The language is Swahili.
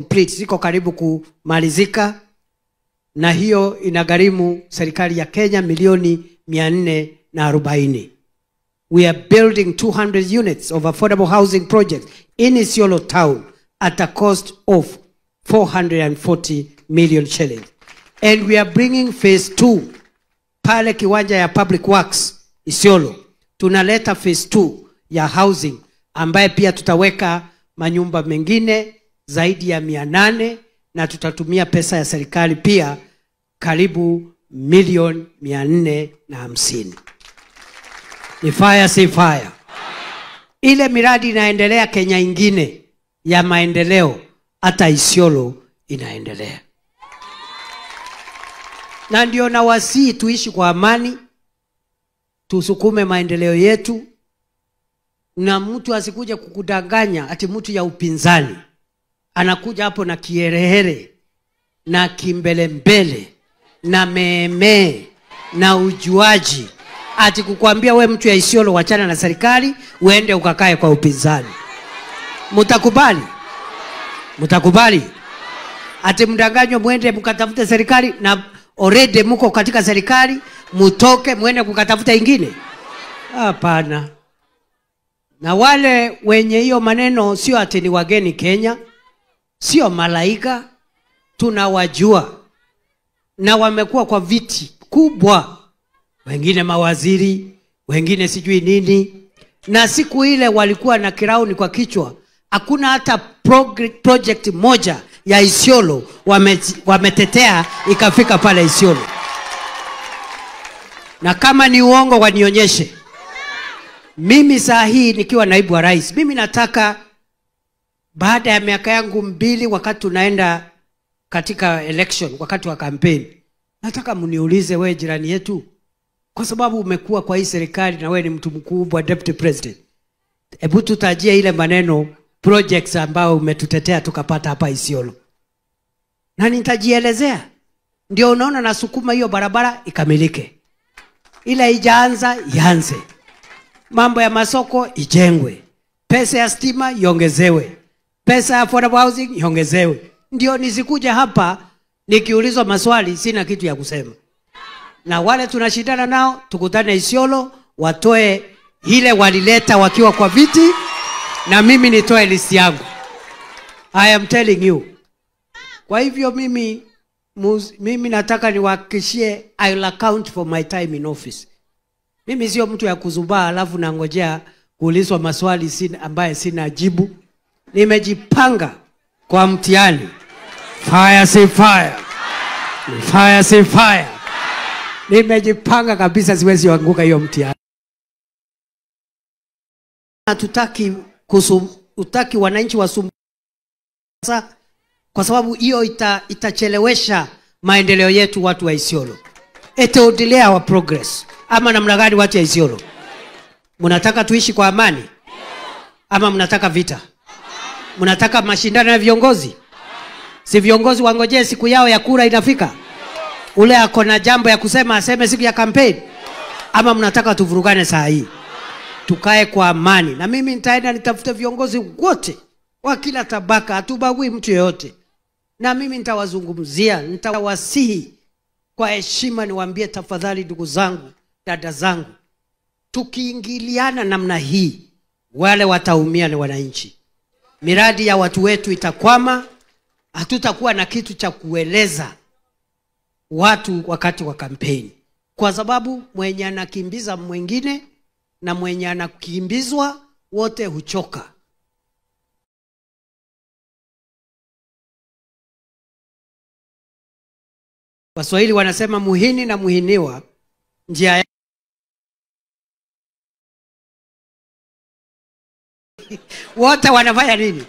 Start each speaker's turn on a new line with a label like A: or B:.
A: Complete, ziko karibu kumalizika, na hiyo inagharimu serikali ya Kenya milioni 440. We are building 200 units of affordable housing projects in Isiolo town at a cost of 440 million shillings. And we are bringing phase 2 pale kiwanja ya Public Works Isiolo. Tunaleta phase 2 ya housing ambaye pia tutaweka manyumba mengine zaidi ya 800, na tutatumia pesa ya serikali pia karibu milioni 450. Ni fire si fire? Ile miradi inaendelea Kenya ingine ya maendeleo, hata Isiolo inaendelea. Na ndio nawasihi tuishi kwa amani, tusukume maendeleo yetu, na mtu asikuje kukudanganya ati mtu ya upinzani anakuja hapo na kiherehere na kimbelembele na meemee na ujuaji ati kukuambia we mtu ya Isiolo wachana na serikali uende ukakae kwa upinzani. Mtakubali? Mtakubali? Ati mdanganywe muende mkatafute serikali na already mko katika serikali, mutoke muende kukatafuta ingine? Hapana. Na wale wenye hiyo maneno sio ati ni wageni Kenya, sio malaika, tunawajua. Na wamekuwa kwa viti kubwa, wengine mawaziri, wengine sijui nini. Na siku ile walikuwa na kirauni kwa kichwa, hakuna hata project moja ya Isiolo wametetea ikafika pale Isiolo. Na kama ni uongo wanionyeshe. Mimi saa hii nikiwa naibu wa rais, mimi nataka baada ya miaka yangu 2, wakati tunaenda katika election, wakati wa campaign, nataka mniulize, we jirani yetu, kwa sababu umekuwa kwa hii serikali na we ni mtu mkubwa, deputy president, hebu tutajie ile maneno projects ambao umetutetea tukapata hapa Isiolo. Na nitajielezea. Ndio unaona nasukuma hiyo barabara ikamilike. Ile ijaanza ianze. Mambo ya masoko ijengwe. Pesa ya stima iongezewe. Pesa ya affordable housing iongezewe. Ndio nisikuja hapa nikiulizwa maswali sina kitu ya kusema. Na wale tunashindana nao tukutane Isiolo, watoe ile walileta wakiwa kwa viti, na mimi nitoe list yangu. I am telling you. Kwa hivyo mimi nataka niwahakikishie, I will account for my time in office. Mimi sio mtu ya kuzubaa alafu nangojea kuulizwa maswali ambaye sina jibu. Nimejipanga kwa mtihani. Fire si fire. Fire si fire. Nimejipanga kabisa, siwezi anguka hiyo mtihani. Hatutaki wananchi wasumbuke, kwa sababu hiyo itachelewesha maendeleo yetu watu wa Isiolo. It will delay our progress. Ama namna gani watu wa Isiolo? Mnataka tuishi kwa amani? Ama mnataka vita? Mnataka mashindano ya viongozi? Si viongozi wangojee siku yao ya kura inafika? Ule ako na jambo ya kusema aseme siku ya campaign? Ama mnataka tuvurugane saa hii? Tukae kwa amani. Na mimi nitaenda nitafute viongozi wote wa kila tabaka, hatubagui mtu yeyote. Na mimi nitawazungumzia, nitawasihi kwa heshima, niwaambie tafadhali ndugu zangu, dada zangu, tukiingiliana namna hii, wale wataumia ni wananchi. Miradi ya watu wetu itakwama, hatutakuwa na kitu cha kueleza watu wakati wa kampeni. Kwa sababu mwenye anakimbiza mwingine na mwenye anakimbizwa wote huchoka. Waswahili wanasema muhini na muhiniwa njia wote wanafanya nini?